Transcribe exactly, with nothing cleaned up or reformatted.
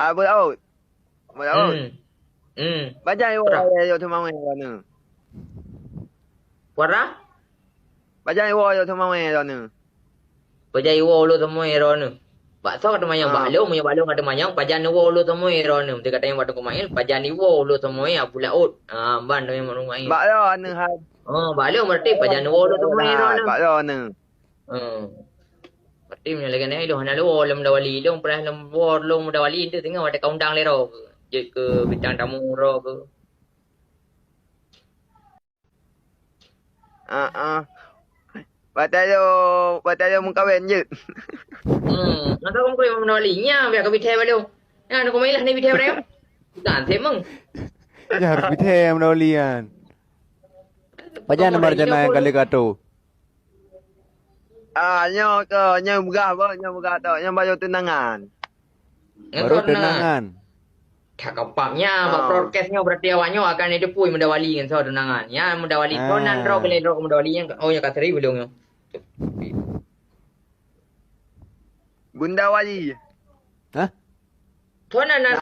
Abu Laôt. Abu Laôt. Hmm. Hmm. Pajan iwoe lé yôh teumawé droeneuh? Wara? Pajan iwoe lé teumawé droeneuh? Pajan iwoe lé teumawé droeneuh? Bak soe ka teumanyong? Bak lôn, meunyoe bak lôn ka teumanyong, pajan iwoe lé teumawé droeneuh? Meunyoe ka teumanyong bak Teungku Mail, pajan iwoe lé teumawé Abu Laôt? Ah, ban teumanyong bak Teungku Mail. Bak droeneuh hai. Oh, bak lôn berarti pajan iwoe lé teumawé droeneuh? Bak droeneuh. Hmm. Berarti meunyoe lagèe nyan, ilôn hana lôn woe lé Muda Wali. Ilôn pernah lôn woe lôn Muda Wali, itu teungoh watèe ka undang lé droe keuh. Jeuet keu bintang tamu droe keuh. Ah, ah. Watèe lôn, watèe lôn meukawen jeuet. Hmm, masa meukawen Muda Wali, nyan biar ka bithèe bak lôn. Nyan, Teungku Mail lah ni bithèe bak lôn. Bukan, Simeng. Nyan harôh bithèe Muda Wali nyan. Pajan nama rencana nyang ka lheueh ka tô? Ah, nyoe keuh, nyoe beugah bah, nyoe beugah tok, nyoe baru tunangan. Baru tunangan. That kompak nyan, bak broadcast nyoe berarti awak nyoe akan jiteupeue Muda Wali ngon soe tunangan. Nyan Muda Wali, soe nan droe keu lé droe Muda Wali nyan, oh, nyoe ka serius lôn nyoe. Bunda Wali. Hah? Soe nan, nan